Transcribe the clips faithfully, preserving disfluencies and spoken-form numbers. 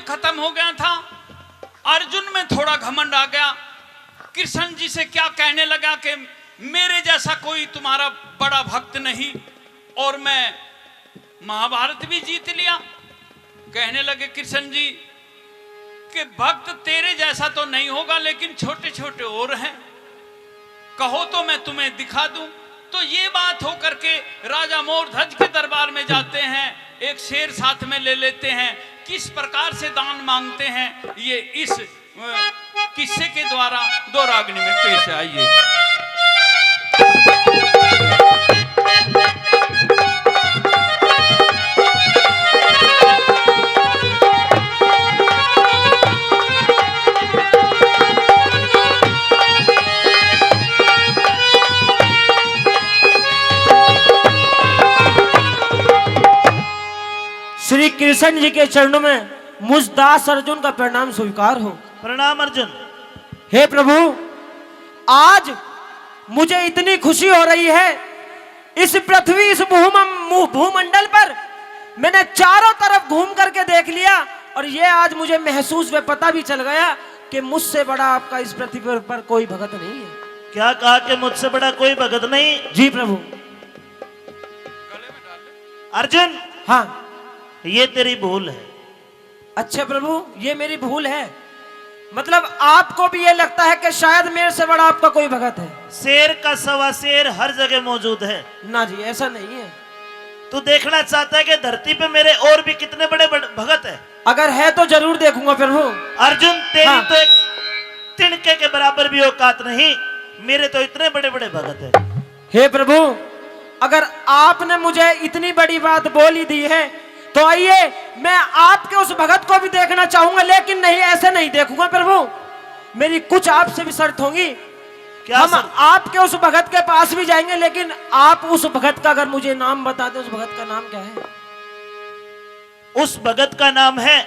खत्म हो गया था। अर्जुन में थोड़ा घमंड आ गया। कृष्ण जी से क्या कहने लगा कि मेरे जैसा कोई तुम्हारा बड़ा भक्त नहीं, और मैं महाभारत भी जीत लिया। कहने लगे कृष्ण जी कि भक्त तेरे जैसा तो नहीं होगा, लेकिन छोटे छोटे और हैं, कहो तो मैं तुम्हें दिखा दूं। तो ये बात होकर के राजा मोरध्वज के दरबार में जाते हैं, एक शेर साथ में ले लेते हैं। किस प्रकार से दान मांगते हैं, ये इस अ, किस्से के द्वारा दो रागनी में पेश आइए। श्री कृष्ण जी के चरणों में मुझ दास अर्जुन का प्रणाम स्वीकार हो। प्रणाम अर्जुन। हे प्रभु, आज मुझे इतनी खुशी हो रही है, इस पृथ्वी, इस भूमम-, मु-, भूमंडल पर मैंने चारों तरफ घूम करके देख लिया, और ये आज मुझे महसूस व पता भी चल गया कि मुझसे बड़ा आपका इस पृथ्वी पर, पर कोई भगत नहीं है। क्या कहा कि मुझसे बड़ा कोई भगत नहीं? जी प्रभु। अर्जुन, हाँ। ये तेरी भूल है। अच्छा प्रभु, ये मेरी भूल है। मतलब, आपको भी ये लगता है कि शायद मेरे से बड़ा आपका कोई भगत है? शेर का सवा शेर हर जगह मौजूद है। ना जी, ऐसा नहीं है। तू देखना चाहता है कि धरती पे मेरे और भी कितने बड़े बड़-, भगत हैं? अगर है तो जरूर देखूंगा प्रभु। अर्जुन, तेरी हाँ। तो एक तिनके के बराबर भी औकात नहीं, मेरे तो इतने बड़े बड़े भगत हैं। हे प्रभु, अगर आपने मुझे इतनी बड़ी बात बोल ही दी है, तो आइए, मैं आपके उस भगत को भी देखना चाहूंगा, लेकिन नहीं, ऐसे नहीं देखूंगा प्रभु। मेरी कुछ आपसे भी शर्त होंगी। क्या हम शर्त? आपके उस भगत के पास भी जाएंगे, लेकिन आप उस भगत का अगर मुझे नाम बता दें, उस भगत का नाम क्या है? उस भगत का नाम है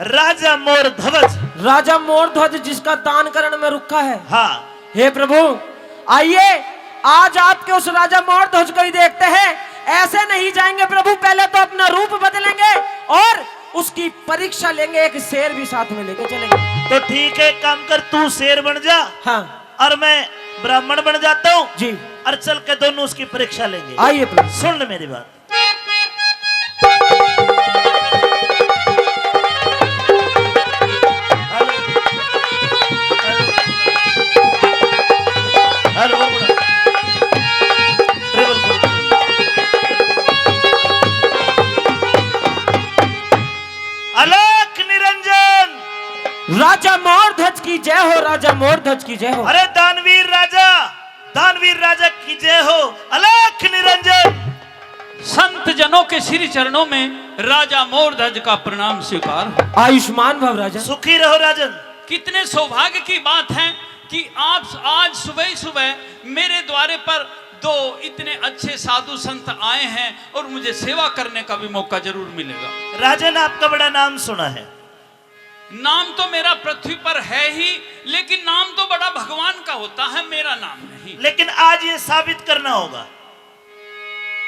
राजा मोर ध्वज। राजा मोर ध्वज, जिसका दान करण में रुका है। हाँ। हे प्रभु, आइए, आज आपके उस राजा मोर ध्वज को ही देखते हैं। ऐसे नहीं जाएंगे प्रभु, पहले तो अपना रूप बदलेंगे और उसकी परीक्षा लेंगे, एक शेर भी साथ में लेके चलेंगे। तो ठीक है, एक काम कर, तू शेर बन जा। हाँ। और मैं ब्राह्मण बन जाता हूँ। जी। और चल के दोनों उसकी परीक्षा लेंगे। आइए प्रभु। सुन ले मेरी बात। Hello, hello, hello. अलख निरंजन। राजा मोरध्वज की जय हो, राजा मोरध्वज की जय हो। अरे दानवीर राजा, दानवीर राजा की जय हो। अलख निरंजन। संत जनों के श्री चरणों में राजा मोरध्वज का प्रणाम स्वीकार हो। आयुष्मान भव राजन। सुखी रहो राजन। कितने सौभाग्य की बात है कि आप आज सुबह ही सुबह मेरे द्वारे पर दो इतने अच्छे साधु संत आए हैं और मुझे सेवा करने का भी मौका जरूर मिलेगा। राजन, आपका बड़ा नाम सुना है। नाम तो मेरा पृथ्वी पर है ही, लेकिन नाम तो बड़ा भगवान का होता है, मेरा नाम नहीं। लेकिन आज ये साबित करना होगा,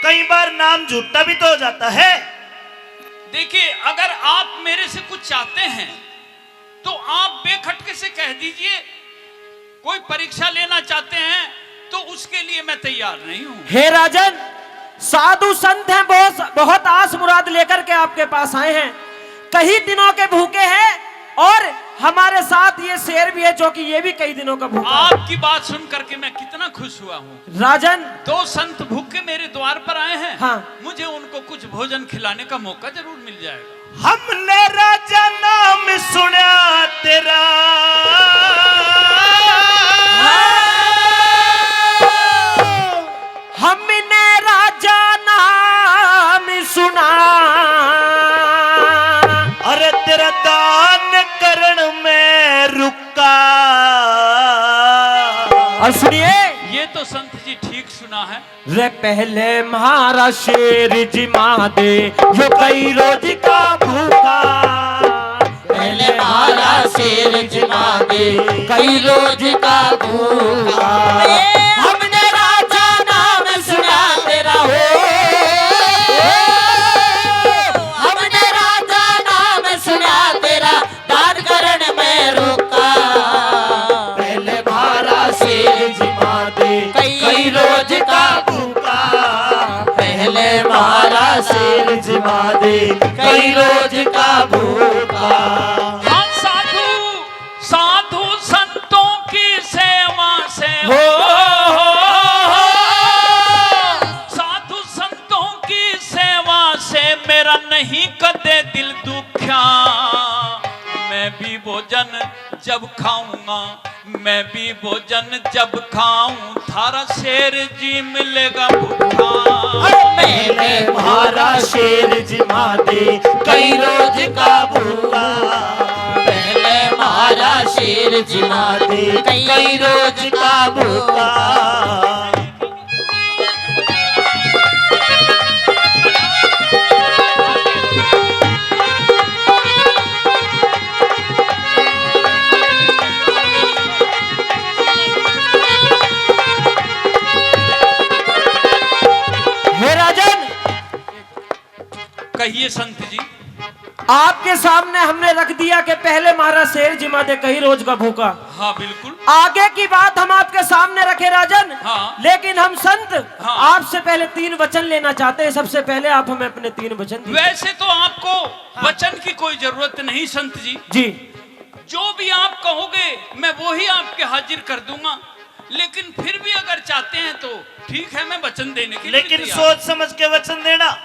कई बार नाम झूठा भी तो हो जाता है। देखिए, अगर आप मेरे से कुछ चाहते हैं तो आप बेखटके से कह दीजिए, कोई परीक्षा लेना चाहते हैं तो उसके लिए मैं तैयार नहीं हूँ। हे राजन, साधु संत हैं, बहुत, बहुत आस मुराद लेकर के आपके पास आए हैं। कई दिनों के भूखे हैं और हमारे साथ ये शेर भी है, जो कि ये भी कई दिनों का भूखा है। आपकी बात सुन करके मैं कितना खुश हुआ हूँ। राजन। दो संत भूखे मेरे द्वार पर आए हैं। हाँ। मुझे उनको कुछ भोजन खिलाने का मौका जरूर मिल जाएगा। हमने राजा नाम सुना तेरा। हमने राजा नाम सुना। अरे तेरा दान करण में रुका। और सुनिए, ये तो संत जी ठीक सुना है। रे पहले म्हारा शेर जिमा दे, यो कई रोज का भूखा। पहले म्हारा शेर जिमा दे, कई रोज का भूखा। हमने राजा नाम सुना तेरा हो, हमने राजा नाम सुना रोज का भूखा। हाँ, साधु, साधु संतों की सेवा से हो, साधु संतों की सेवा से मेरा नहीं कदे दिल दुख्या। मैं भी भोजन जब खाऊंगा, मैं भी भोजन जब खाऊं, थारा शेर जी मिलेगा भूखा। अरे पहले म्हारा शेर जिमा दे, कई रोज का भूखा। पहले म्हारा शेर जिमा दे, कई रोज का भूखा। हे राजन, कहिए संत जी। आपके सामने हमने रख दिया कि पहले म्हारा शेर जिमा दे, कई रोज का भूखा। हाँ, बिल्कुल। आगे की बात हम आपके सामने रखे राजन। हाँ। लेकिन हम संत, हाँ। आपसे पहले तीन वचन लेना चाहते हैं। सबसे पहले आप हमें अपने तीन वचन दीजिए। वैसे तो आपको, हाँ। वचन की कोई जरूरत नहीं संत जी। जी। जो भी आप कहोगे, मैं वो ही आपके हाजिर कर दूंगा। लेकिन फिर भी अगर चाहते हैं तो ठीक है, मैं वचन देने के लिए लेकिन तैयार हूँ। सोच समझ के वचन देना।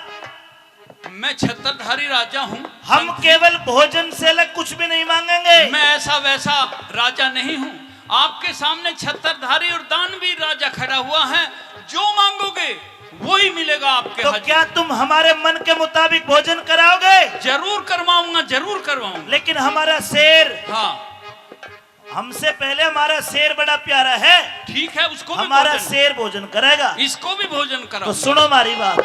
मैं छत्रधारी राजा हूँ। हम संत जी, केवल भोजन से अलग कुछ भी नहीं मांगेंगे। मैं ऐसा वैसा राजा नहीं हूँ। आपके सामने छत्रधारी और दानवीर राजा खड़ा हुआ है। जो मांगोगे, वो ही मिलेगा आपके तो हाथ में। क्या तुम हमारे मन के मुताबिक भोजन कराओगे? जरूर करवाऊंगा, जरूर करवाऊंगा। लेकिन हमारा शेर, हाँ। हमसे पहले हमारा शेर बड़ा प्यारा है। ठीक है, उसको भी हमारा भोजन। शेर भोजन करेगा। इसको भी भोजन कराओ। तो सुनो हमारी बात।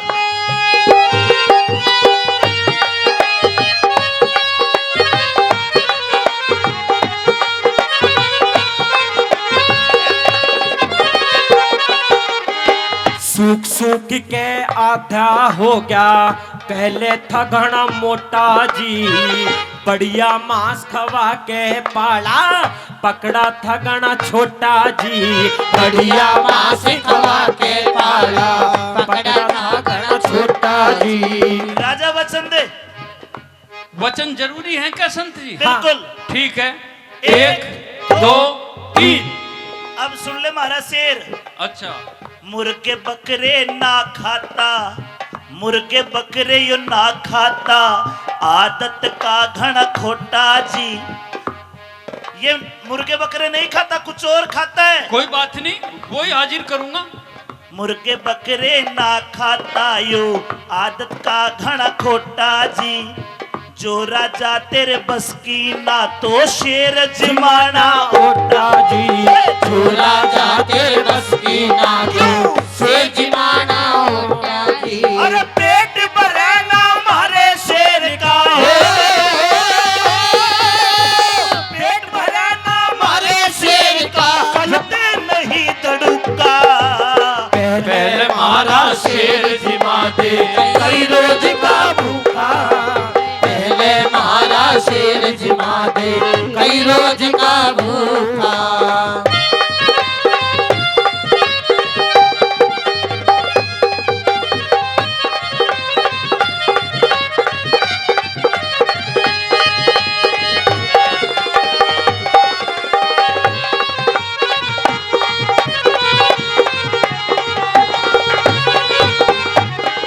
सूख सूख के आधा हो गया, पहले था घना मोटा जी। बढ़िया मांस खवा के पाला, पकड़ा था घना छोटा जी। बढ़िया मांस खवा के पाला, पकड़ा था घना छोटा जी। राजा वचन दे। वचन जरूरी है क्या संत जी? बिल्कुल। हाँ। ठीक है। एक, एक, दो, दो, तीन। अब सुन ले म्हारा शेर। अच्छा। मुर्गे बकरे ना खाता, मुर्गे बकरे यो ना खाता, आदत का घना खोटा जी। ये मुर्गे बकरे नहीं खाता, कुछ और खाता है। कोई बात नहीं, वो ही हाजिर करूंगा। मुर्गे बकरे ना खाता यो, आदत का घना खोटा जी। जो राजा तेरे बस की ना, तो शेर जिमाना ओटा जी। जो राजा तेरे बस की ना, तो शेर जिमाना ओटा जी। अरे पेट भरे ना म्हारे शेर का हो। पेट भरे ना म्हारे शेर का, कलते नहीं तड़ुका। पहले म्हारा शेर जिमा दे, कई रोज का भूखा। पहले म्हारा शेर जिमा दे, कई रोज का भूखा।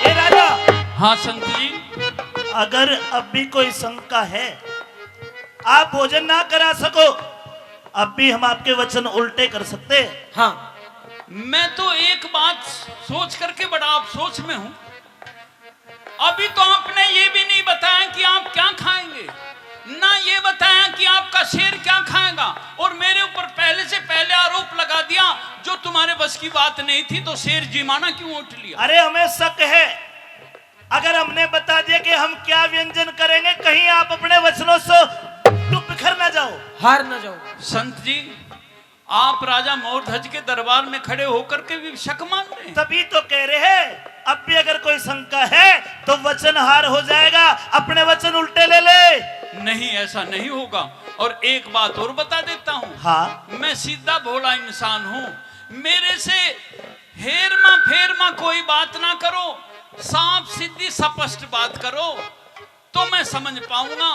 ए राजा। हाँ संत जी। अगर अब भी कोई शंका है, आप भोजन ना करा सको, अब भी हम आपके वचन उल्टे कर सकते हैं। हाँ। मैं तो एक बात सोच करके बड़ा अफसोस में हूँ। अभी तो आपने ये भी नहीं बताया कि आप क्या खाएंगे, ना ये बताया कि आपका शेर क्या खाएगा, और मेरे ऊपर पहले से पहले आरोप लगा दिया, जो तुम्हारे बस की बात नहीं थी, तो शेर जिमाना क्यों उठ लिया? अरे, हमें शक है, अगर हमने बता दिया कि हम क्या व्यंजन करेंगे, कहीं आप अपने वचनों से टूट बिखर ना जाओ। हार ना जाओ। संत जी, आप राजा मोरध्वज के दरबार में खड़े होकर के भी शक मान रहे हैं? तभी तो कह रहे हैं, अब भी अगर कोई शंका है तो वचन हार हो जाएगा, अपने वचन उल्टे ले ले। नहीं, ऐसा नहीं होगा। और एक बात और बता देता हूँ। हाँ। मैं सीधा भोला इंसान हूँ, मेरे से हेरमा फेरमा कोई बात ना करो, साफ सीधी स्पष्ट बात करो। तो मैं समझ पाऊंगा।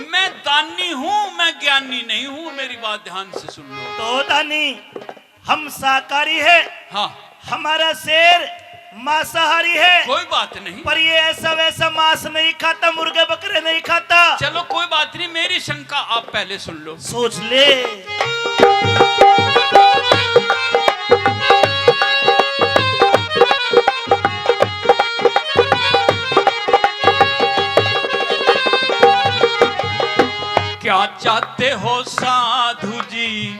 मैं दानी हूं, मैं ज्ञानी नहीं हूं। मेरी बात ध्यान से सुन लो। तो दानी, हम शाकाहारी है। हाँ। हमारा शेर मांसाहारी है। कोई बात नहीं। पर ये ऐसा वैसा मांस नहीं खाता, मुर्गे बकरे नहीं खाता। चलो, कोई बात नहीं, मेरी शंका आप पहले सुन लो। सोच ले। क्या चाहते हो साधु जी,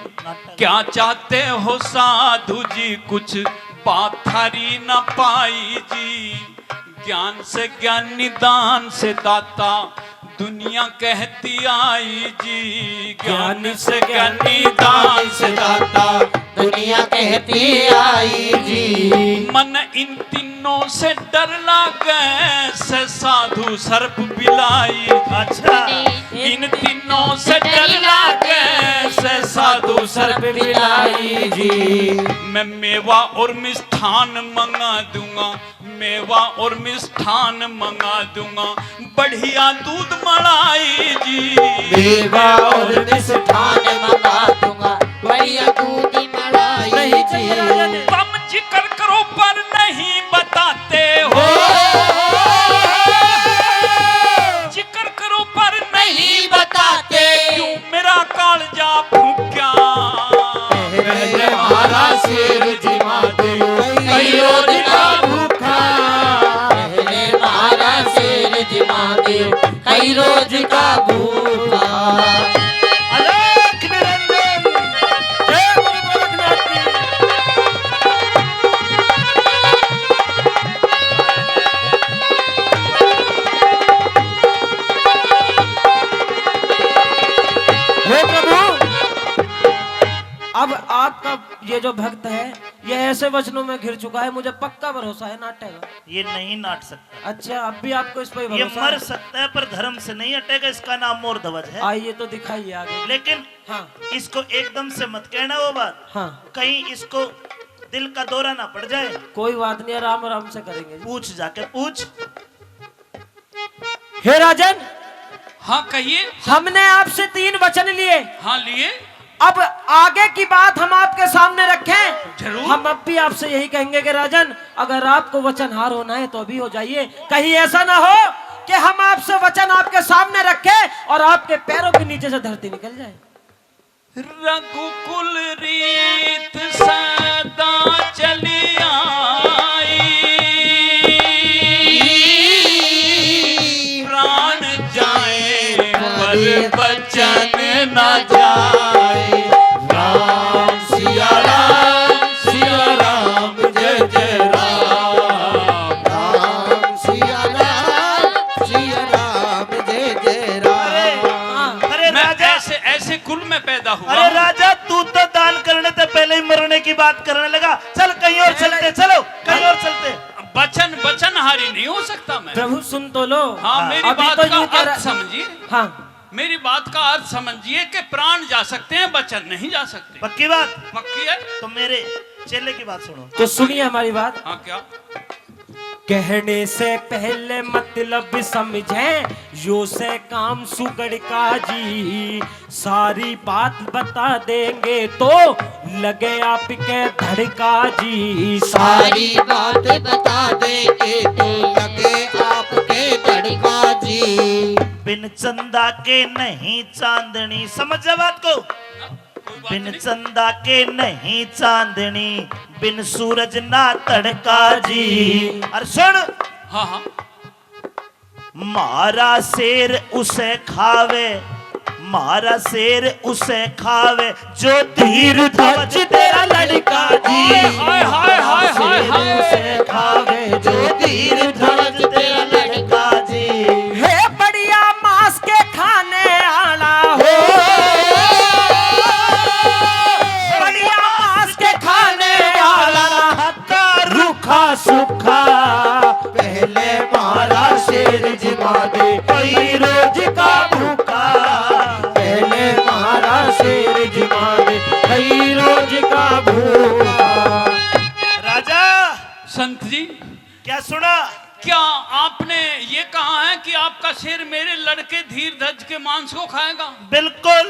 क्या चाहते हो साधु जी, कुछ बात थारी ना पाई जी। ज्ञान से ज्ञानी, दान से दाता, दुनिया कहती आई जी। ज्ञान से ज्ञानी, दान से दाता, दुनिया कहती आई जी। मन इन तीनों से डर लागे, से साधु सर्प बिलाई। अच्छा। इन तीनों से डर लागे, से साधु सर्प बिलाई जी। मैं मेवा और मिष्ठान मंगा दूंगा, मेवा और मिष्ठान मंगा दूंगा, बढ़िया दूध मलाई जी। मेवा और मिष्ठान मंगा दूंगा, बढ़िया दूध मलाई जी। कम जिक्र करो पर नहीं बताते हो। जिक्र करो पर नहीं बताते। क्यों मेरा कालजा फूक्या? पहले म्हारा शेर जिमा दे, कई रोज का भूखा। पहले म्हारा शेर जिमा दे, कई रोज का भूखा। अलख निरंजन, जय गुरु गोरखनाथ की। हे प्रभु, अब आपका ये जो भक्त है, ये ऐसे वचनों में घिर चुका है, मुझे पक्का भरोसा है नाटेगा। ये नहीं नाट सकता। अच्छा, अब भी आपको इस पर ये भरोसा मर है? सकता है, पर धर्म से नहीं हटेगा। इसका नाम मोर ध्वज है। आइए तो दिखाइए आगे। लेकिन हाँ। इसको एकदम से मत कहना वो बात। हाँ। कहीं इसको दिल का दौरा ना पड़ जाए। कोई बात नहीं, आराम आराम से करेंगे। पूछ, जाके पूछ। हे राजन, हाँ, कहिए। हमने आपसे तीन वचन लिए। हाँ, लिए। अब आगे की बात हम आपके सामने रखें। जरूर। हम अब भी आपसे यही कहेंगे कि राजन, अगर आपको वचनहार होना है तो अभी हो जाइए। कहीं ऐसा ना हो कि हम आपसे वचन आपके सामने रखें और आपके पैरों के नीचे से धरती निकल जाए। रघुकुल रीत सदा चली आई, प्राण जाए पर वचन न जाए। राम सिया राम, सिया राम जय जय राम। राम सिया राम, सिया राम जय जय राम। अरे, अरे मैं राजा, ऐसे, ऐसे कुल में पैदा हुआ अरे हूँ। राजा, तू तो दान करने से पहले ही मरने की बात करने लगा। चल, कहीं और चलते, चलो, कहीं और चलते। वचन, वचनहारी नहीं हो सकता मैं। प्रभु, सुन तो लो। हाँ, मेरी अभी बात तो का यूं कह अर्थ रहा समझिए। हाँ। मेरी बात का अर्थ समझिए कि प्राण जा सकते हैं, वचन नहीं जा सकते। पक्की बात? पक्की है। तो मेरे चेले की बात सुनो। तो सुनिए हमारी बात। हाँ, क्या? कहने से पहले मतलब समझे, यो से काम सुगड़ का जी। सारी बात बता देंगे तो लगे आपके धड़का जी। सारी बात बता देंगे तो लगे आपके धड़का जी। बिन चंदा के नहीं चांदनी, समझ जा बात को। कोई बात बिन नहीं। चंदा के नहीं चांदनी, बिन सूरज ना तड़का जी। और सुन, हाँ, हाँ। म्हारा शेर उसे खावे, म्हारा शेर उसे खावे, जो धीर ध्वज तेरा लड़का जी। हाय, हाय, हाय, हाय, हाय। शेर उसे खावे, जो धीर ध्वज तेरा लड़का जी। हे बढ़िया मांस के खाने आला हो, बढ़िया मांस के खाने आला, रूखा सूखा। पहले म्हारा शेर जिमा दे, कई रोज का भूखा। पहले म्हारा शेर जिमा दे, कई रोज का भूखा। राजा। संत जी। क्या सुना? क्या आपने ये कहा है कि आपका शेर मेरे लड़के धीरधज के मांस को खाएगा। बिल्कुल।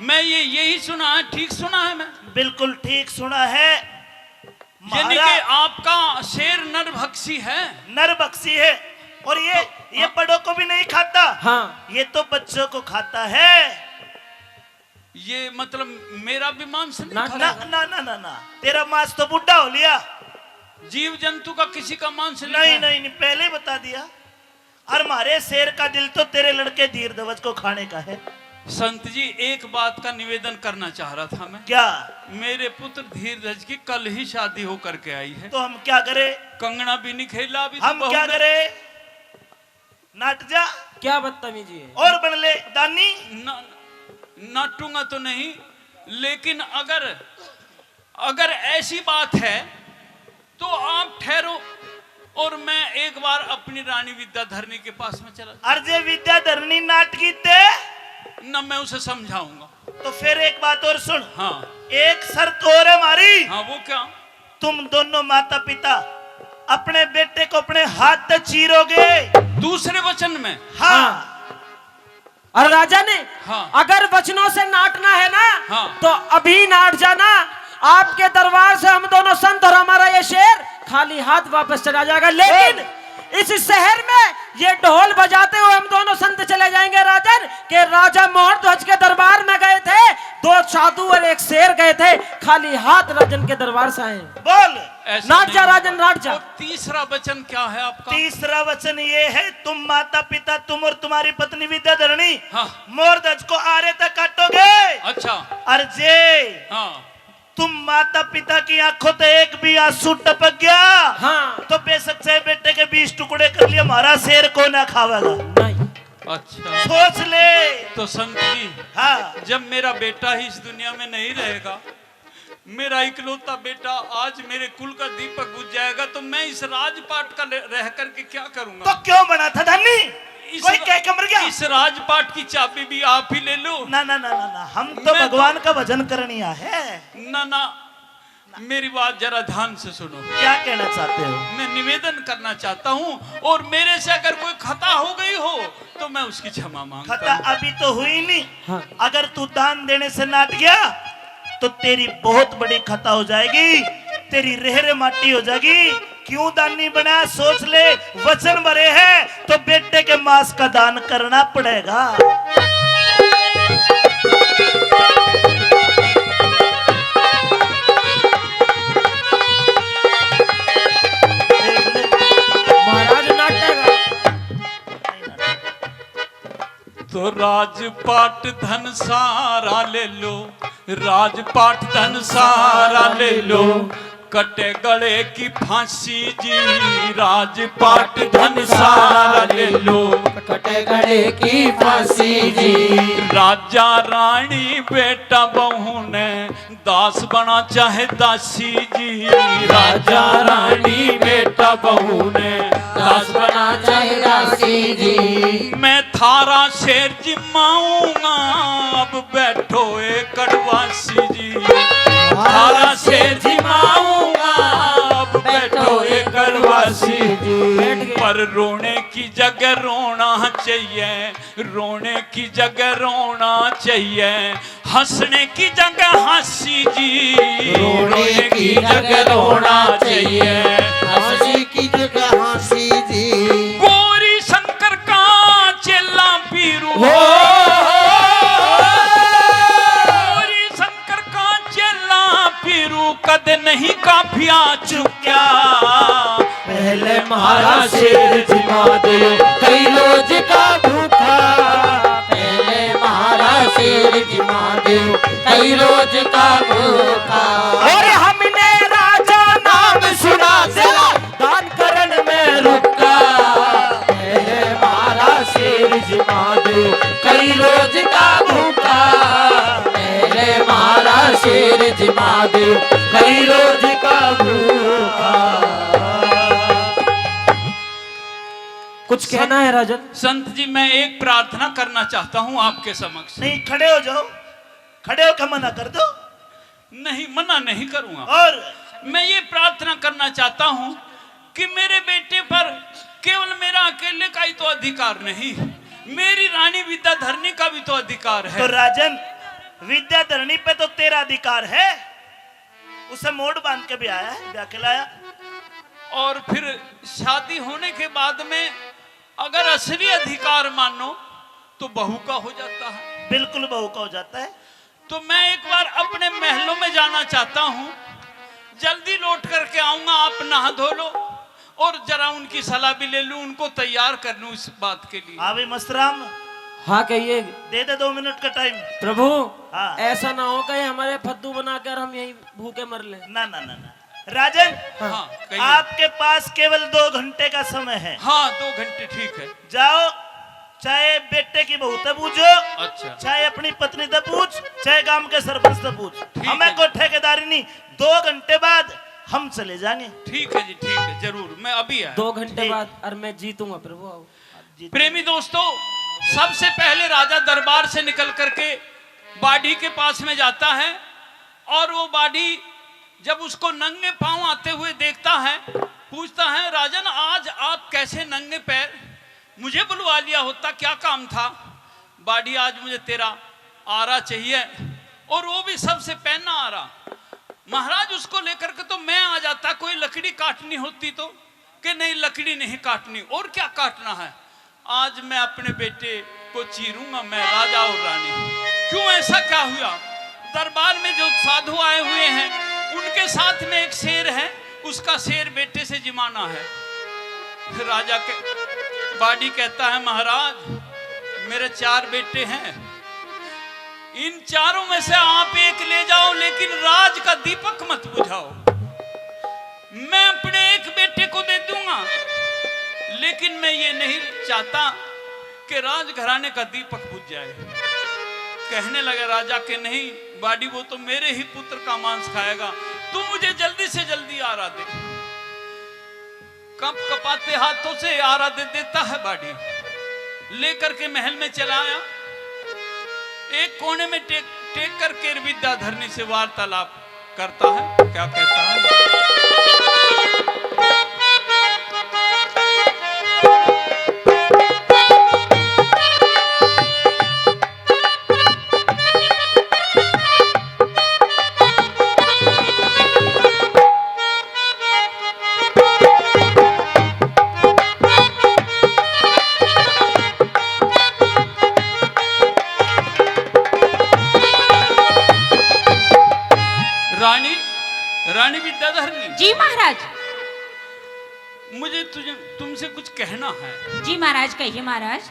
मैं ये, यही सुना है, ठीक सुना है मैं? बिल्कुल ठीक सुना है। यानी महाराज कि आपका शेर नरभक्षी है। नरभक्षी है। और ये, तो ये बड़ों को भी नहीं खाता। हाँ। ये तो बच्चों को खाता है। ये मतलब मेरा भी मांस नहीं ना, खाता? ना, ना, ना, ना, ना। तेरा मांस तो बूढ़ा हो लिया। जीव जंतु का किसी का मांस नहीं नहीं, खाया? नहीं, नहीं, पहले ही बता दिया। और हमारे शेर का दिल तो तेरे लड़के धीरध्वज को खाने का है। संत जी, एक बात का निवेदन करना चाह रहा था मैं। क्या? मेरे पुत्र धीरध्वज की कल ही शादी होकर के आई है। तो हम क्या करें? कंगना भी नहीं खेला अभी तो हम बहू क्या ने। करें? नाट जा। क्या बदतमीजी है? और बन ले दानी। ना, नाटूंगा तो नहीं, लेकिन अगर, अगर ऐसी बात है तो आप ठहरो और मैं एक बार अपनी रानी विद्याधरणी के पास में चला जाऊं। अरे जे विद्याधरणी नाटकी ते ना, मैं उसे समझाऊंगा। तो फिर एक बात और सुन। हाँ। एक शर्त और है हमारी। हाँ, वो क्या? तुम दोनों माता पिता अपने बेटे को अपने हाथ से चीरोगे। दूसरे वचन में? हाँ। हाँ। और राजा ने हाँ। अगर वचनों से नाटना है ना, हाँ। तो अभी नाट जाना। आपके दरबार से हम दोनों संत और हमारा ये शेर खाली हाथ वापस चला जाएगा। लेकिन इस शहर में ये ढोल बजाते हुए हम दोनों संत चले जाएंगे राजन, के राजा मोहर ध्वज के दरबार में गए थे, दो साधु और एक शेर गए थे, खाली हाथ राजन के दरबार से आए। बोल। ऐसा नाट जा नहीं। राजन, नाट जा। और तीसरा वचन क्या है आपका? तीसरा वचन ये है, तुम माता पिता, तुम और तुम्हारी पत्नी विद्याधरणी हाँ। मोहर ध्वज को आरे तक काटोगे। अच्छा। और जे हाँ। तुम माता पिता की आंखों से एक भी आंसू टपक गया हाँ। तो बेशक चाहे बेटे के बीस टुकड़े कर लिए, हमारा शेर को ना खावेगा। नहीं। अच्छा। सोच ले। तो संत जी, हाँ। जब मेरा बेटा ही इस दुनिया में नहीं रहेगा, मेरा इकलौता बेटा आज मेरे कुल का दीपक बुझ जाएगा, तो मैं इस राजपाट का ले-, रह करके क्या करूंगा? तो क्यों बना था धनी? इस कोई रा-, कह के मर गया? इस राजपाट की चाबी भी आप ही ले लो। ना, ना, ना, ना, ना, हम तो मैं तो भगवान का भजन करनिया है। ना, ना, मेरी बात जरा ध्यान से सुनो। क्या कहना चाहते हो? मैं निवेदन करना चाहता हूँ, और मेरे से अगर कोई खता हो गई हो तो मैं उसकी क्षमा मांगता खता हूँ। अभी तो हुई नहीं। हाँ। अगर तू दान देने से नाट गया तो तेरी बहुत बड़ी खता हो जाएगी, तेरी रेहरे माटी हो जाएगी। क्यों दानी बना, सोच ले, वचन भरे हैं तो बेटे के मांस का दान करना पड़ेगा। महाराज नाटक। तो राजपाट धन सारा ले लो, राजपाट धन सारा ले लो, कटे गले की फांसी जी। राजपाट धन सारा ले लो, कटे गले की फांसी जी। राजा रानी बेटा बहू ने दास बना चाहे दासी जी। राजा रानी बेटा बहू ने दास बना चाहे दासी जी। मैं थारा शेर जिमाऊंगा, अब बैठो ए कड़वासी जी। थारा शेर जिमाऊंगा, अब बैठो ए कड़वासी जी। पर रोने की जगह रोना चाहिए, रोने की जगह रोना चाहिए, हंसने की जगह हंसी जी। रोने की जगह रोना चाहिए, हंसने की जगह हंसी जी। गौरी शंकर का चेला पीरू। हो। गौरी शंकर का चेला पीरू कद नहीं काफिया चुक्या। पहले म्हारा शेर जिमा दे, कई रोज का भूखा। पहले म्हारा शेर जिमा दे, कई रोज का भूखा। और हमने राजा नाम सुना तेरा, दान करण में रुका। पहले म्हारा शेर जिमा दे, कई रोज का भूखा। पहले म्हारा शेर जिमा दे, कई रोज का भूखा। कुछ कहना है राजन? संत जी, मैं एक प्रार्थना करना चाहता हूँ आपके समक्ष। नहीं, खड़े हो जाओ, खड़े होकर मना कर दो। नहीं, मना नहीं करूंगा। और? मैं ये प्रार्थना करना चाहता हूं कि मेरे बेटे पर केवल मेरा अकेले का ही तो अधिकार नहीं, मेरी रानी विद्याधरणी का भी तो अधिकार है। तो राजन, विद्याधरणी पे तो तेरा अधिकार है, उसे मोड़ बांध के भी आया है, ब्याह के लाया। और फिर शादी होने के बाद में अगर असली अधिकार मानो तो बहू का हो जाता है। बिल्कुल बहू का हो जाता है। तो मैं एक बार अपने महलों में जाना चाहता हूँ, जल्दी लौट करके आऊंगा, आप नहा धो लो और जरा उनकी सलाह भी ले लूं, उनको तैयार कर लूं इस बात के लिए। हाँ भाई मस्तराम। हाँ, कहिए। दे दे दो मिनट का टाइम। प्रभु, हाँ। ऐसा ना हो कहीं हमारे फद्दू बनाकर हम यहीं भूखे मर ले। ना, ना, ना, ना। राजन, हाँ, कहिए। आपके पास केवल दो घंटे का समय है। हाँ, दो घंटे ठीक है। जाओ, चाहे बेटे की बहू तै पूछो, अच्छा। चाहे अपनी पत्नी तै पूछ, चाहे गांव के सरपंच तै पूछ, ठीक हमें है। कोई ठेकेदारी नहीं। दो घंटे बाद हम चले जाएंगे। ठीक है जी, ठीक है, जरूर, मैं अभी आया। दो घंटे ठीक। बाद और मैं जीतूंगा प्रभु, आओ। जीतूंगा। प्रेमी दोस्तों, सबसे पहले राजा दरबार से निकल करके बाड़ी के पास में जाता है और वो बाड़ी जब उसको नंगे पांव आते हुए देखता है, पूछता है, "राजन, आज आप कैसे नंगे पैर? मुझे बुलवा लिया होता, क्या काम था?" "बाड़ी, आज मुझे तेरा आरा चाहिए, और वो भी सबसे पहना आरा। महाराज, उसको लेकर के तो मैं आ जाता, कोई लकड़ी काटनी होती तो।" कि नहीं, लकड़ी नहीं काटनी, और क्या काटना है? आज मैं अपने बेटे को चीरूंगा, मैं राजा और रानी। क्यों, ऐसा क्या हुआ? दरबार में जो साधु आए हुए हैं, उनके साथ में एक शेर है, उसका शेर बेटे से जिमाना है। राजा के, बाड़ी कहता है, "महाराज, मेरे चार बेटे हैं, इन चारों में से आप एक ले जाओ, लेकिन राज का दीपक मत बुझाओ।" मैं अपने एक बेटे को दे दूंगा, लेकिन मैं ये नहीं चाहता कि राजघराने का दीपक बुझ जाए। कहने लगा राजा के, "नहीं बाड़ी, वो तो मेरे ही पुत्र का मांस खाएगा, तू मुझे जल्दी से जल्दी आरा दे।" कप कपाते हाथों से आरा दे देता है बाड़ी, लेकर के महल में चला आया। एक कोने में टेक, टेक करके विद्याधरणी से वार्तालाप करता है। क्या कहता है? रानी, रानी विद्याधरणी। जी महाराज। मुझे तुझे, तुमसे कुछ कहना है। जी महाराज, कहिए महाराज।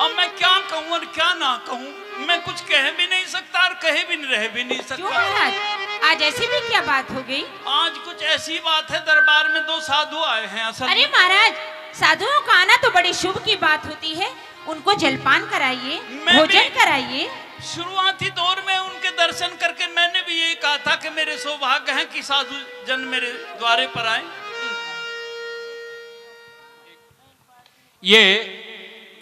अब मैं क्या कहूँ और क्या ना कहूँ, मैं कुछ कह भी नहीं सकता और कहे भी नहीं, रह भी नहीं सकता। क्यों महाराज, आज ऐसी भी क्या बात हो गई? आज कुछ ऐसी बात है, दरबार में दो साधु आए हैं असल अरे में। महाराज, साधुओं का आना तो बड़ी शुभ की बात होती है, उनको जलपान कराइए, मैं भोजन भी कराइए। शुरुआती दौर में उनके दर्शन करके मैंने भी यही कहा था कि मेरे सौभाग्य हैं कि साधु जन मेरे द्वारे पर आए। ये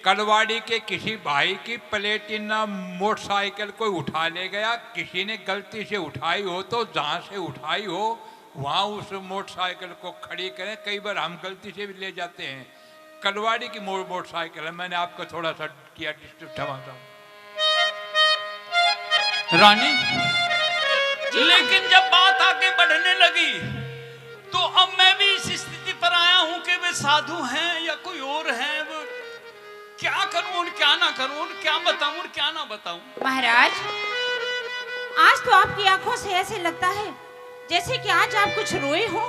कलवाड़ी के किसी भाई की प्लेटिना मोटरसाइकिल कोई उठा ले गया, किसी ने गलती से उठाई हो तो जहाँ से उठाई हो वहाँ उस मोटरसाइकिल को खड़ी करें। कई बार हम गलती से भी ले जाते हैं। कलवाड़ी की मो-, मोटरसाइकिल है, मैंने आपको थोड़ा सा किया डिस्टर्ब, क्षमा चाहूँ। रानी, लेकिन जब बात आगे बढ़ने लगी तो अब मैं भी इस स्थिति पर आया हूँ कि वे साधु हैं या कोई और हैं। वो क्या करूँ और क्या ना करूँ और क्या बताऊँ और क्या ना बताऊँ। महाराज, आज तो आपकी आंखों से ऐसे लगता है जैसे कि आज आप कुछ रोए हो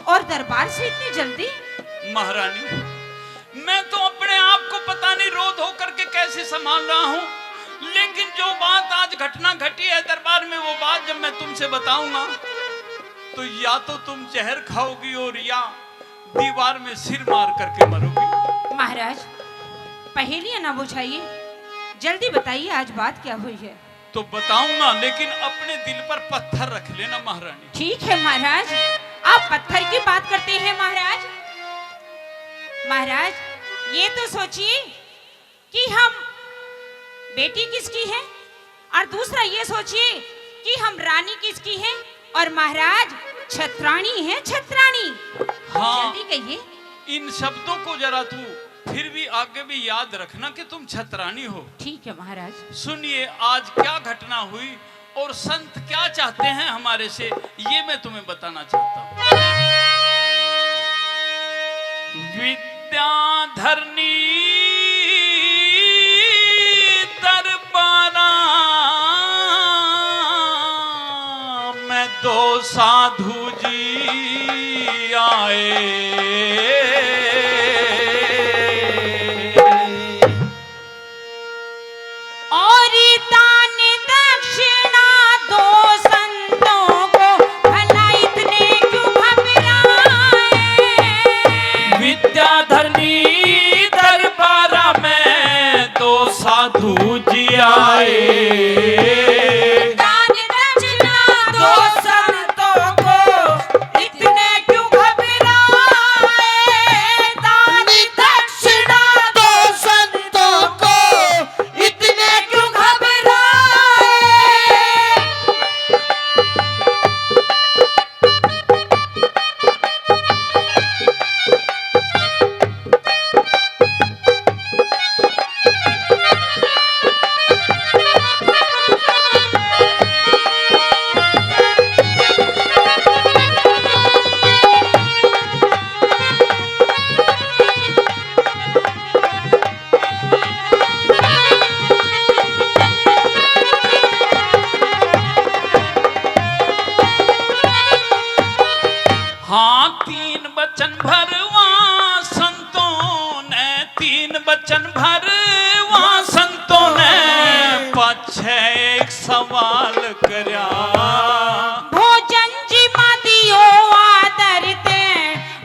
और दरबार से इतनी जल्दी। महारानी, मैं तो अपने आप को पता नहीं रो धो करके कैसे संभाल रहा हूँ, लेकिन जो बात आज घटना घटी है दरबार में, वो बात जब मैं तुमसे बताऊंगा तो या तो तुम जहर खाओगी और या दीवार में सिर मार करके मरोगी। महाराज, पहेलियां ना बुझाइए, जल्दी बताइए आज बात क्या हुई है। तो बताऊंगा, लेकिन अपने दिल पर पत्थर रख लेना महारानी। ठीक है महाराज, आप पत्थर की बात करते हैं महाराज। महाराज, ये तो सोचिए कि हम बेटी किसकी है, और दूसरा ये सोचिए कि हम रानी किसकी है, और महाराज छत्राणी है, छत्राणी। हाँ। जल्दी कहिए। इन शब्दों को जरा तू फिर भी आगे भी याद रखना कि तुम छतरानी हो। ठीक है महाराज। सुनिए, आज क्या घटना हुई और संत क्या चाहते हैं हमारे से, ये मैं तुम्हें बताना चाहता हूँ। विद्याधरनी दरबारा में दो साधु जी आए। और दान दक्षिणा दो संतों को, भला इतने क्यों घबराए। विद्याधरनी दरबारा में दो साधु जी आए। दान दक्षिणा दो संतों को, इतने क्यों घबराए। दान दक्षिणा दो संतों को, इतने क्यों घबराए। हाँ, तीन वचन भरवा संतों ने, तीन वचन भरवा संतों ने, पाछे एक सवाल करया। भोजन जिमा दियो आदर ते,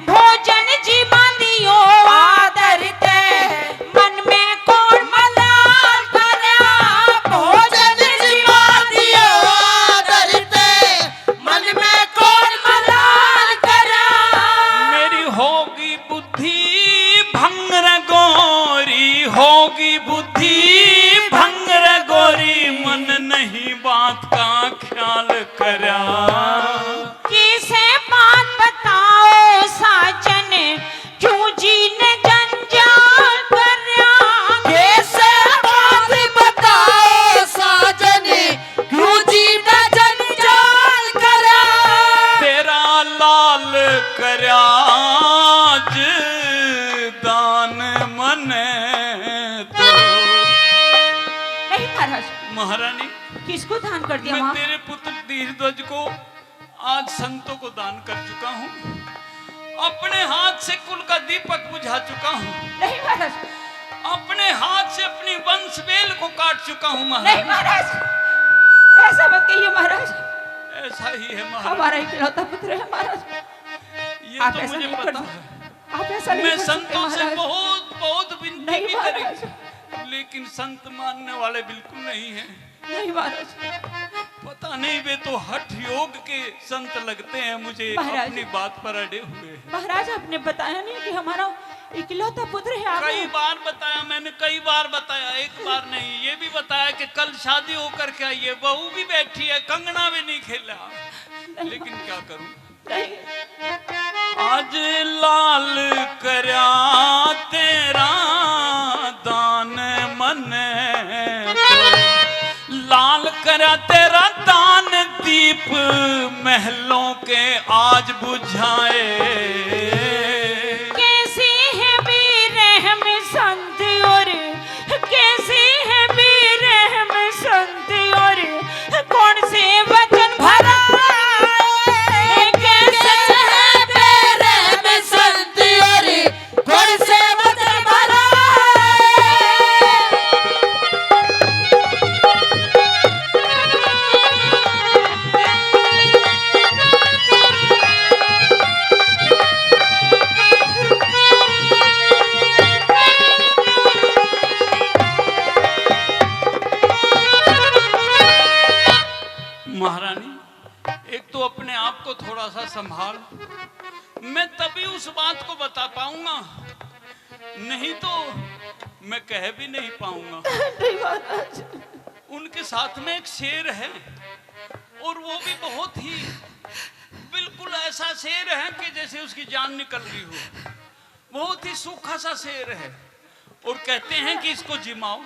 भोजन जिमा दियो आदर ते, मन में कौन मलाल करया। भोजन जिमा दियो आदर ते, मन में कौन मलाल करया। मेरी होगी बुद्धि भंग रे गोरी, होगी बुद्धि भंग रे गोरी, मन नहीं बात का ख्याल करया। किसे बात बताओ साजन, क्यों जी ने जंजाल करया। किसे बात बताओ साजन, क्यों जी ने जंजाल करया। तेरा लाल करया आज दान मने तो। नहीं महाराज। महारानी, किसको दान कर दिया मैं वहाँ? तेरे पुत्र धीरध्वज को आज संतों को दान कर चुका हूँ। अपने हाथ से कुल का दीपक बुझा चुका हूँ। नहीं महाराज। अपने हाथ से अपनी वंश बेल को काट चुका हूँ महाराज। नहीं महाराज, ऐसा मत कहिए महाराज। ऐसा ही है महाराज। हमारा इकलौता पुत्र है महाराज। ये आप तो ऐसा मुझे नहीं कर पता सकते। है। आप ऐसा नहीं कर सकते महाराज। मैं संतों से बहुत, बहुत विनती भी करी, लेकिन संत मानने वाले बिल्कुल नहीं हैं। नहीं महाराज। पता नहीं, वे तो हठ योग के संत लगते हैं मुझे, महाराज। अपनी बात पर अड़े हुए हैं। महाराज, आपने बताया नहीं कि हमारा इकलौता पुत्र है, आप कई बार बताया मैंने, कई बार बताया, एक बार नहीं, ये भी बताया कि कल शादी होकर के आई है, बहू भी बैठी है, कंगना भी नहीं खेला। नहीं। लेकिन क्या करूं? आज लाल करया तेरा दान मने तो, लाल करया तेरा दान, दीप महलों के आज बुझाए। कैसे है बेरहम संत और कैसे है बेरहम संत और कौन से वचन भरा है, कैसे है बेरहम संत और कौन से वचन भरा है। महारानी, एक तो अपने आप को थोड़ा सा संभाल, मैं तभी उस बात को बता पाऊंगा, नहीं तो मैं कह भी नहीं पाऊंगा। नहीं महाराज। उनके साथ में एक शेर है, और वो भी बहुत ही, बिल्कुल ऐसा शेर है कि जैसे उसकी जान निकल रही हो। बहुत ही सूखा सा शेर है। और कहते हैं कि इसको जिमाओ,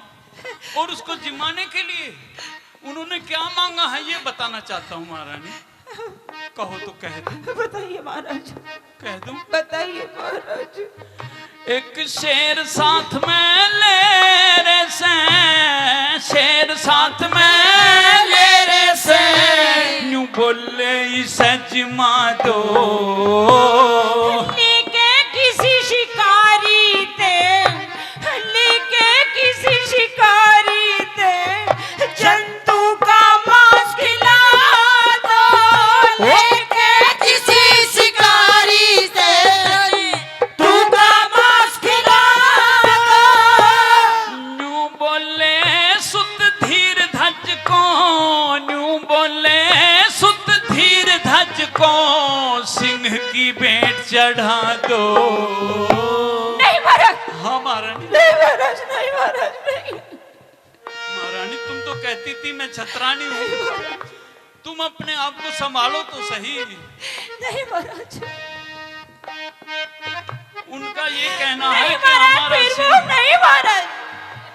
और उसको जिमाने के लिए उन्होंने क्या मांगा है, ये बताना चाहता हूँ महारानी। कहो तो कह दूं। बताइए महाराज। कह दूं। बताइए महाराज। एक शेर साथ में ले रे से, शेर साथ में ले रे से, न्यू बोले इसे जिमा दो। लेके किसी शिकारी ते, लेके किसी शिकारी ते जंतु का मांस खिला दो। लेके किसी शिकारी ते जंतु का मांस खिला दो। न्यू बोले सुत धीर धज को, न्यू बोले सुत धीर धज को, सिंह की भेंट चढ़ा दो। नहीं महाराज। हाँ महारानी। नहीं महाराज, नहीं महाराज, नहीं। महारानी, तुम तो कहती थी मैं छतरानी हूँ, तुम अपने आप को संभालो तो सही। नहीं महाराज। उनका ये कहना है नहीं कि महाराज, हमारा फिर वो सिंह नहीं महाराज,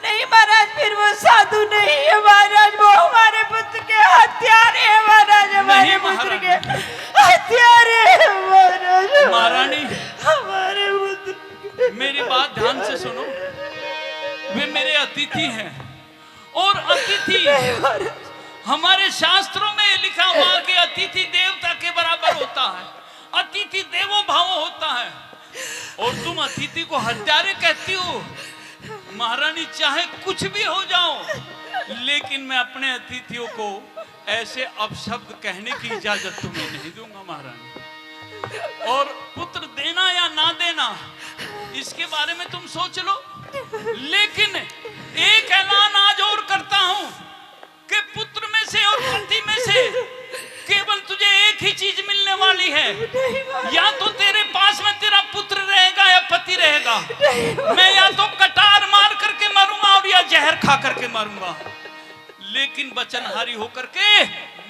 नहीं महाराज, फिर वो साधु नहीं है महाराज, वो हमारे पुत्र के हत्यारे हैं महाराज, हमारे नहीं पुत्र के महारानी। हत्यारे हैं महाराज, महारानी। हमारे पुत्र के मेरी बात ध्यान से सुनो, वे मेरे अतिथि हैं। और अतिथि, नहीं महाराज। हमारे शास्त्रों में लिखा हुआ कि अतिथि देवता के बराबर होता है, अतिथि देवो भव होता है, और तुम अतिथि को हत्यारे कहती हो। महारानी, चाहे कुछ भी हो जाओ, लेकिन मैं अपने अतिथियों को ऐसे अपशब्द कहने की इजाजत तुम्हें नहीं दूंगा महारानी। और पुत्र देना या ना देना, इसके बारे में तुम सोच लो, लेकिन एक ऐलान आज और करता हूं कि पुत्र में से और पति में से केवल तुझे एक ही चीज मिलने वाली है। नहीं महाराज। या तो तेरे पास में तेरा पुत्र रहेगा या पति रहेगा। नहीं महाराज। मैं या तो कटार मार करके मरूंगा और या जहर खा करके मरूंगा, लेकिन वचनहारी होकर के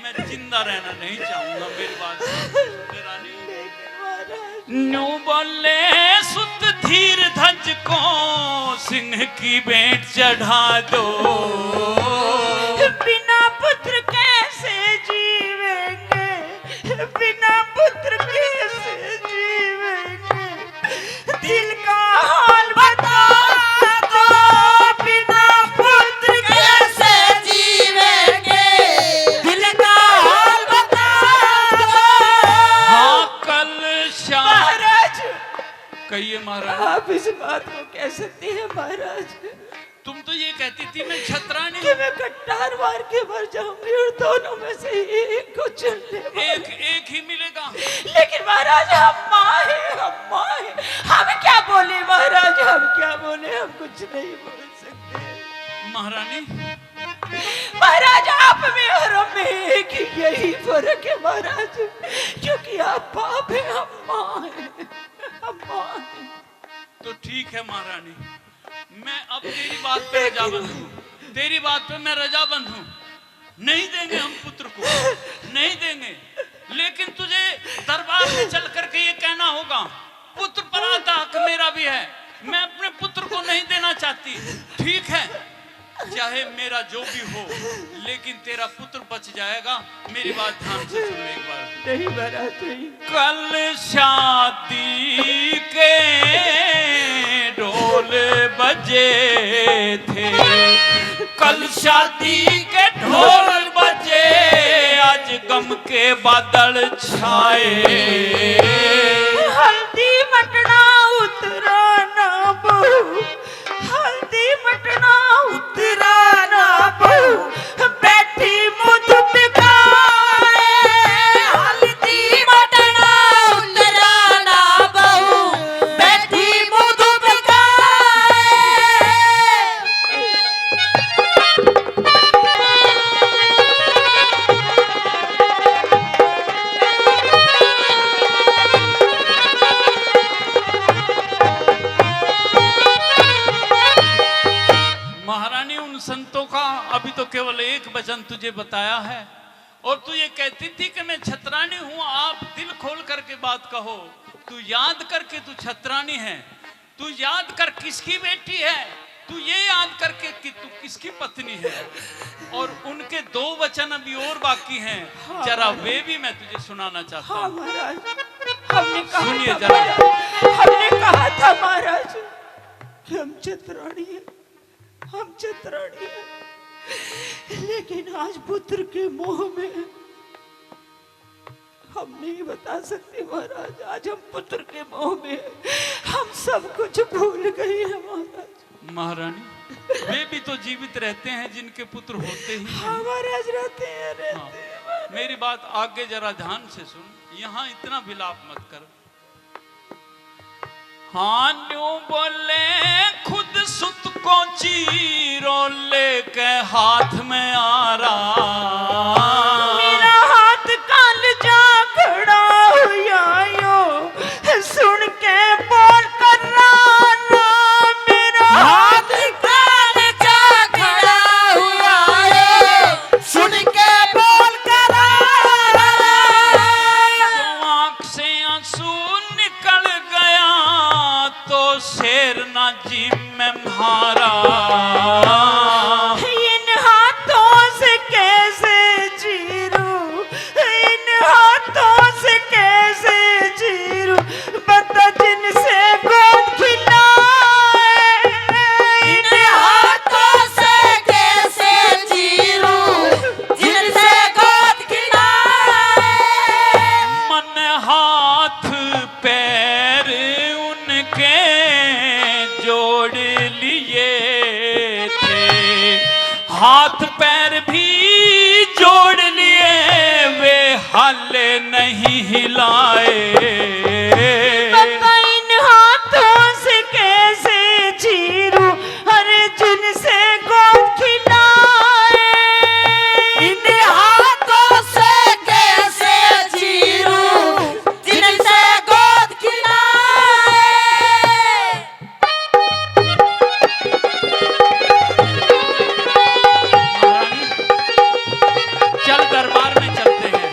मैं जिंदा रहना नहीं चाहूंगा। मेरी बात सुन, रानी। न्यू बोले सुत धीर धज को, सिंह की भेंट चढ़ा दो। बिना पुत्र कैसे जीवेंगे, बिना पुत्र कैसे जीवेंगे, दिल का हाल बता दो, बिना पुत्र कैसे जीवेंगे, दिल का हाल बता दो। हाँ, कल शाम महाराज। कहिए महाराज। आप इस बात को कह सकते हैं महाराज। तुम तो ये कहती थी मैं छतरानी कि हूँ। मैं कट्टार मार के मर जाऊंगी और दोनों में से एक को चुन ले। एक, एक ही मिलेगा। लेकिन महाराज, हम माँ हैं, हम माँ हैं, हम क्या बोले महाराज, हम क्या बोले, हम कुछ नहीं बोल सकते। महारानी। महाराज, आप में और हम में एक ही यही फर्क है महाराज, क्योंकि आप बाप हैं, हम माँ हैं, हम माँ हैं। तो ठीक है महारानी, मैं अब तेरी बात पे रजामंद हूँ, तेरी बात पे मैं रजामंद हूँ। नहीं देंगे हम पुत्र को, नहीं देंगे। लेकिन तुझे दरबार में चल करके ये कहना होगा, पुत्र पर आधा हक मेरा भी है, मैं अपने पुत्र को नहीं देना चाहती। ठीक है, चाहे मेरा जो भी हो, लेकिन तेरा पुत्र बच जाएगा। मेरी बात ध्यान से सुनो एक बार। नहीं महाराज, नहीं। कल शादी के ढोल बजे थे, कल शादी के ढोल बजे, आज गम के बादल छाए। हल्दी मटना उतरा ना बहू, हल्दी मटना उतरा ना बहू, बैठी मुँह दुबकाए। हल्दी मटना उतरा ना बहू, बैठी मुँह दुबकाए। महारानी, उन संतों का अभी तो केवल एक वचन तुझे बताया है, और तू ये कहती थी कि मैं छतरानी हूँ। आप दिल खोल करके बात कहो, तू याद करके तू छतरानी है, तू याद कर किसकी बेटी है, तू ये याद करके कि तू किसकी पत्नी है, और उनके दो वचन अभी और बाकी हैं, हाँ, जरा महाराज। वे भी मैं तुझे सुनाना चाहता हाँ, हूँ। महाराज, हमने कहा सुनिए था, जरा। महाराज, हमने कहा था, महाराज, कि हम चतुरानी हैं, हम चतुरानी हैं, लेकिन आज पुत्र के मोह में हम नहीं बता सकते महाराज, आज हम पुत्र के मोह में हैं, हम सब कुछ भूल गए हैं महाराज। महारानी, वे भी तो जीवित रहते हैं जिनके पुत्र होते ही हैं। हाँ महाराज, रहते हैं, रहते हाँ। हैं महाराज। मेरी बात आगे जरा ध्यान से सुन, यहाँ इतना विलाप मत कर। हाँ न्यू बोले खुद सुत को चीरो लेके हाथ में आरा। मेरा हाथ काल जा खड़ा हुआ यो, सुन के बोल कर रहा ना। मेरा हाथ काल जा खड़ा हुआ यो, सुन के बोल कर रहा ना। जो आँख से आंसू निकल गया तो शेर ना जी में मारा। इन हाथों से कैसे चीरूं, इन हाथों से कैसे चीरूं, बता जिनसे गोद खिलाए। इन हाथों से कैसे चीरूं, जिनसे गोद खिलाए। मन हाथ पैर उनके जोड़ लिए थे, हाथ पैर भी जोड़ लिए, वे हाले नहीं हिलाए। बता इन हाथों से कैसे चीरूं, अरे जिनसे गोद खिलाए। इन हाथों से कैसे चीरूं, जिनसे गोद खिलाए। महारानी, चल दरबार में चलते हैं।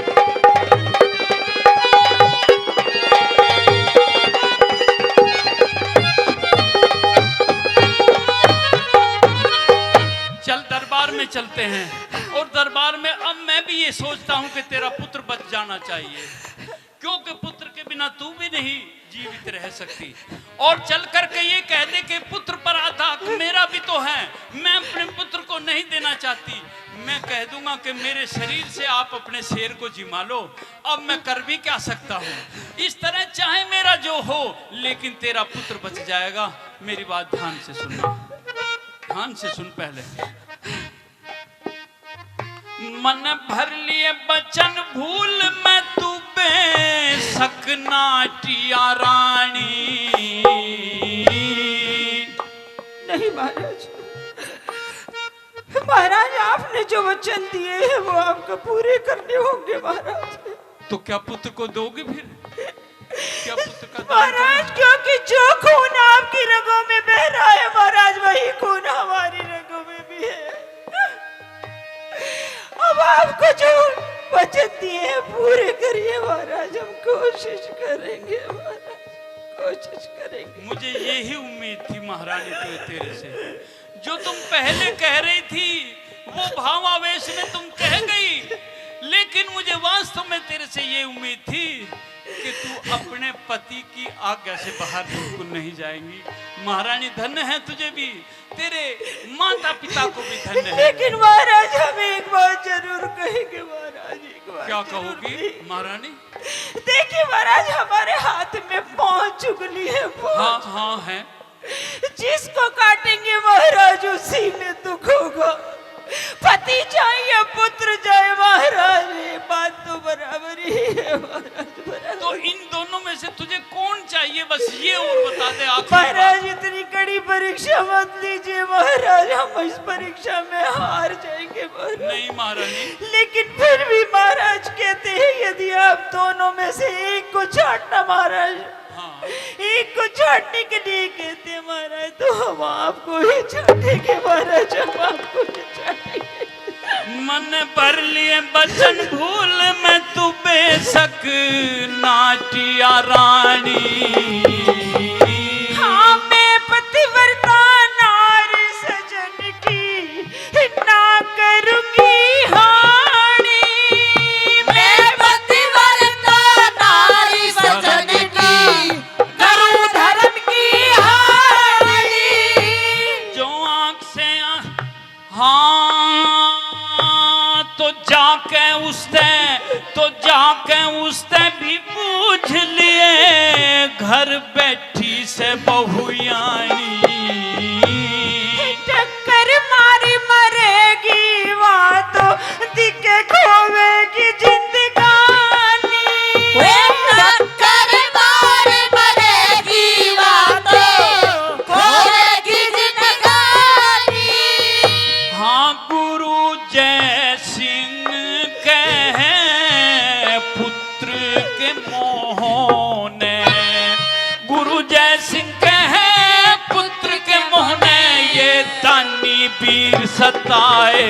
चल दरबार में चलते हैं। और दरबार में अब मैं भी ये सोचता हूँ कि तेरा पुत्र बच जाना चाहिए, क्योंकि पुत्र के बिना तू भी नहीं जीवित रह सकती। और चल करके ये कह दे कि पुत्र पर आधा हक मेरा भी तो है, मैं अपने पुत्र को नहीं देना चाहती। मैं कह दूंगा कि मेरे शरीर से आप अपने शेर को जिमा लो, अब मैं कर भी क्या सकता हूँ। इस तरह चाहे मेरा जो हो, लेकिन तेरा पुत्र बच जाएगा। मेरी बात ध्यान से सुनना, ध्यान से सुन पहले। मन भर लिए बचन भूल मैं, तू बेशक नाटिया रानी। नहीं महाराज, महाराज, आपने जो वचन दिए हैं, वो आपको पूरे करने होंगे महाराज। तो क्या पुत्र को दोगे फिर? क्या पुत्र का दान महाराज, करना? क्योंकि जो खून आपकी रगों में बह रहा है महाराज, वही खून हमारी रगों में भी है। अब आपको जो वचन दिए हैं, पूरे करिए महाराज, हम कोशिश करेंगे महाराज, कोशिश करेंगे। मुझे यही उम्मीद थी महारानी, तो तेरे से जो तुम पहले कह रही थी, वो भावावेश में तुम कह गई, लेकिन मुझे वास्तव में तेरे से ये उम्मीद थी कि तू अपने पति की आज्ञा से बाहर बिल्कुल नहीं जाएंगी। महारानी, धन्य है तुझे भी, तेरे माता पिता को भी धन्य है। लेकिन महाराज, हम एक बात जरूर कहेंगे महाराज, एक बात क्या जरूर कहोगी कहेंगे। महारानी? देखिए महाराज, हमारे हाथ में पहुंच चुकली है, पहुंच। हाँ, हाँ, है। जिसको काटेंगे महाराज, उसी में दुख होगा। पति जाए या पुत्र जाए महाराज, ये बात तो बराबर ही है महाराज, बराबर। तो इन दोनों में से तुझे कौन चाहिए, बस ये और बता दे आखिरी बात। महाराज, इतनी कड़ी परीक्षा मत लीजिए महाराज, हम इस परीक्षा में हार जाएंगे महाराज। नहीं महारानी। लेकिन फिर भी महाराज कहते हैं, यदि आप दोनों में से एक को छांटना महाराज, हाँ। एक को छांटने के लिए कहते हैं महाराज, तो हम आपको ही छांटेंगे महाराज, हम आपको ही छांटेंगे। मन भर लिए बचन भूल मैं, तू बेशक नाटिया रानी। हाँ, मैं पतिव्रता नारी तो जाके उसते, तो जाके उसते भी पूछ लिए, घर बैठी से बहुयानी। टक्कर मारी मरेगी वा तो, दिखे खोवेगी जिंदगानी। ए टक्कर मारी मरेगी वा तो, खोवेगी जिंदगानी। हाँ, गुरु जय सिंह कहे पुत्र के मोह ने, गुरु जय सिंह कहे पुत्र के मोह ने, ये दानी वीर सताए।